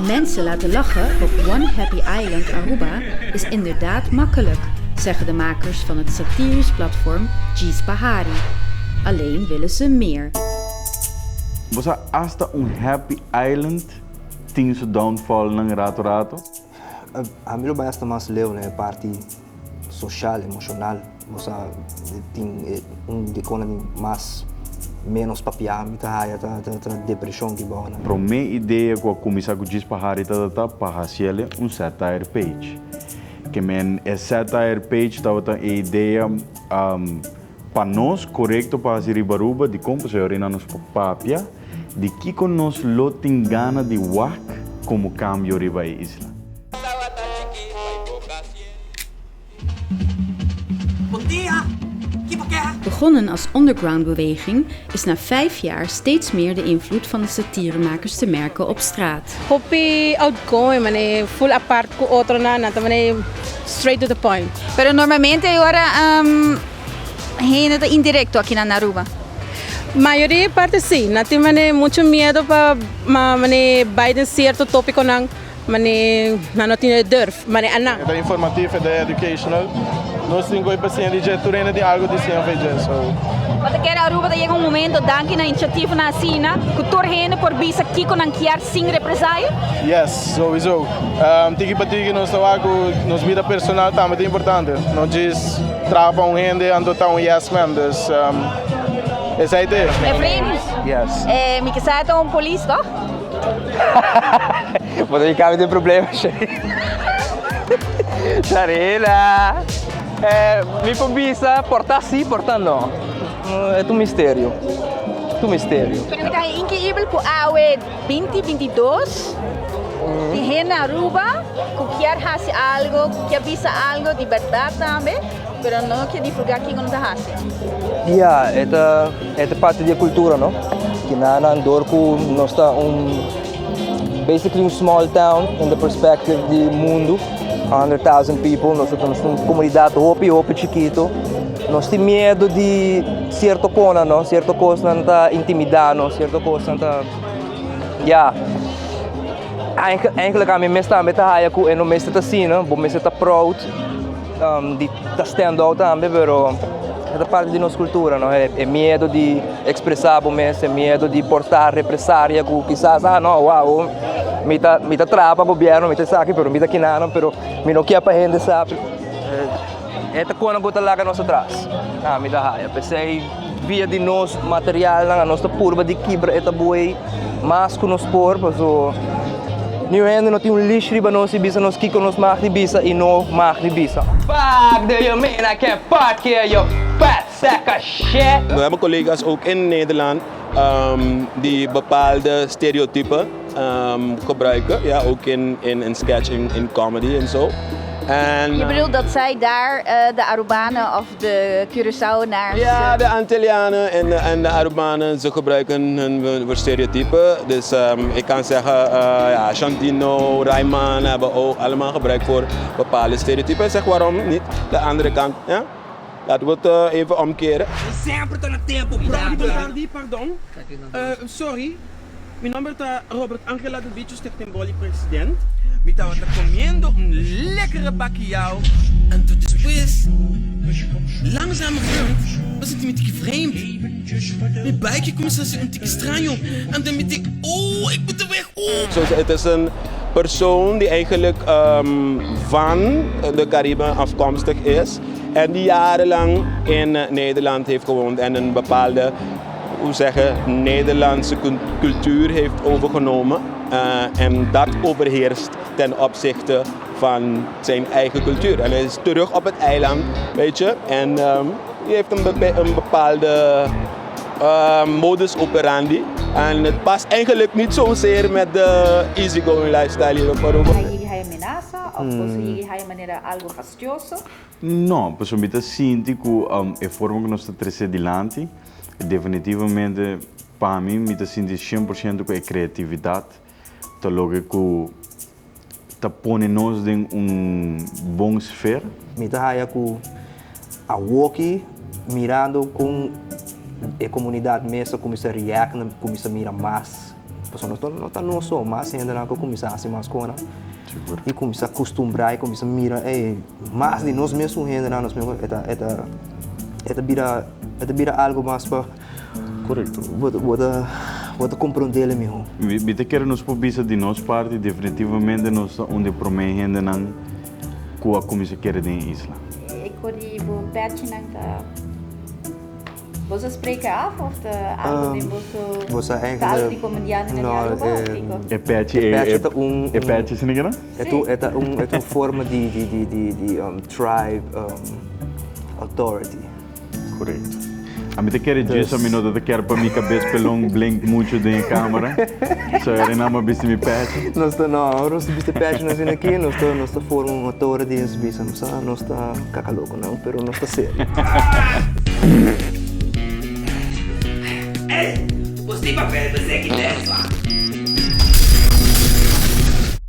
Mensen laten lachen op One Happy Island Aruba is inderdaad makkelijk, zeggen de makers van het satirisch platform Djis pa Hari. Alleen willen ze meer. Bo sa hasta un happy island tin su downfall nan rato rato? Ami lo bai hasta mas leu na e parti social, emocional. Bo sa tin un di kona di mas menos papia mi ta haya ta depresion ki bou nan. Prome idea ku a kuminsá ku Djis pa Hari tabata pa hasiel un satire page. Ke men e satire page tabata e idea pa nos korekto pa hasi riba Aruba dikon pasobra orina nos por papia di kiko nos lo tin gana di wak komo kambio riba e isla. Begonnen als undergroundbeweging is na 5 jaar steeds meer de invloed van de satiremakers te merken op straat. Hopi outgoing, mane full apart ku otro nan, nan ta mane straight to the point. Pero normalmente awor hende ta indirecto aki na Aruba. Mayoria parte si, nan tin mane mucho miedo pa mane bai den cierto topico nan, mane nan no tin durf, mane anan. Ta informativo, ta educational. Nos tin cu paciente di tur hende tin algo di siña fe, so. Bo ta kere Aruba ta yega un momento, danki na iniciativa na asina, cu tur hende por bisa kico nan kier sin represalia? Yes, sowieso. Tiki pa tiki nos ta cu nos bida personal tambe ta importante. No djis traha pa un hende anto ta un yes man. Dus esey ta. Efraim, Yes. Mi ke sa ta un polis, toch? Bo ta cambia di problema, Sharela. Mi por bisa, por ta si, por ta no. E ta un misterio. Ta un misterio. Pero mi ta increibel cu awe 2022 di hende Aruba cu kier haci algo, kier bisa algo di berdad tambe, pero no kier divulga kico nan ta haci. Ja, e ta parti di cultura, no? Cu nan door cu nos ta un basically un small town in the perspective di mundo, 100,000 people, nos ta un comunidad hopi hopi chikito. Nos tin miedo di cierto cos, no? Cierto cos ta intimida nos, cierto cos ta, ja. Eigenlijk ami mes tambe ta haya cu e no mester ta asina, bo mester ta proud di ta stand out tambe, pero e ta parti di nos cultura, no? E miedo di expresa bo mes, e miedo di porta represalia cu kisas, ah no, wow, mi ta traha pa gobierno, mi ta esaki, pero mi ta kinano, pero mi no kier pa hende sabi. E ta cona cu ta laga nos atras. Ah, mi ta haya. Pesey via di nos material nan, nos ta purba di kibra e taboe mas cu nos por, paso niun hende no tin un leash riba nos y bisa nos kico nos mag di bisa y no mag di bisa. Fuck do you mean I can't park here, you fat sack of shit? We hebben collega's ook in Nederland die bepaalde stereotypen gebruiken. Ja, ook in sketch, in comedy en zo. En, Je bedoelt dat zij daar de Arubanen of de Curaçaoenaars... Ja, de Antillianen en de Arubanen, ze gebruiken hun stereotypen. Dus ik kan zeggen, ja, Shantino, Rayman hebben ook allemaal gebruikt voor bepaalde stereotypen. En zeg waarom niet de andere kant, ja? Laten we het even omkeren. Semper ta na tempo. Pardon, pardon. Sorry. Mi nomber ta Robert Angela de Bicho Stichting president. Mi tabata comiendo un lekkere bakkiao. En toen despues, langzamerhand, was het een tiki vreemd. Mijn buikje cuminsa un tiki straño. En dan mi denk, oh, ik moet er weg. Oh. Zo, het is een persoon die eigenlijk van de Cariben afkomstig is. En die jarenlang in Nederland heeft gewoond en een bepaalde, hoe zeggen, Nederlandse cultuur heeft overgenomen. En dat overheerst ten opzichte van zijn eigen cultuur. En hij is terug op het eiland, weet je. En die heeft een bepaalde modus operandi. En het past eigenlijk niet zozeer met de easygoing lifestyle hier op Aruba. Hay amenaza of mm. manera algo fastidioso? No, pasobra mi ta sinti cu e forma cu nos ta trece dilanti, definitivamente pa mi, mi ta sinti 100% cu e creatividad ta loke cu ta pone nos den un bon sfera. Mi ta haya cu awoki mirando cu e comunidad mes cuminsa react, cuminsa mira mas. Pasobra nos no ta nos so, mas hendenan ku kuminsá hasi mas kosnan i kuminsá kustumbrá i kuminsá mira ey mas di nos mesun hendenan nos mes e ta e ta e ta bira e ta bira algu mas pa Korekto. Bo ta bo ta bo ta komprondé mihó. Mi ta kere nos por bisa di nos parti definitivamente nos ta un di e promé hendenan ku a kuminsá kere den e isla. E kor di bo pèchinan ta. Boso spreken af of ta algo den boso Boso ta eigenlijk algo di comediantenan di no Aruba of kiko? E pechi E pechi ta un e pechi asina keda? E ta e ta un e ta un forma di di di di di tribe authority. Korekto. Ami ta kere djis ami no ta ta kier pa mi kabes pelon blink muchu den e kamera. So e nan a bisti mi pechi. Nos ta no, ora nos ta bisti pechi nos asina aki nos ta nos ta forma un authority nos bisa nos ta nos ta kakaloko nan pero nos ta serio. Ey, bo tin papel pa seki despa?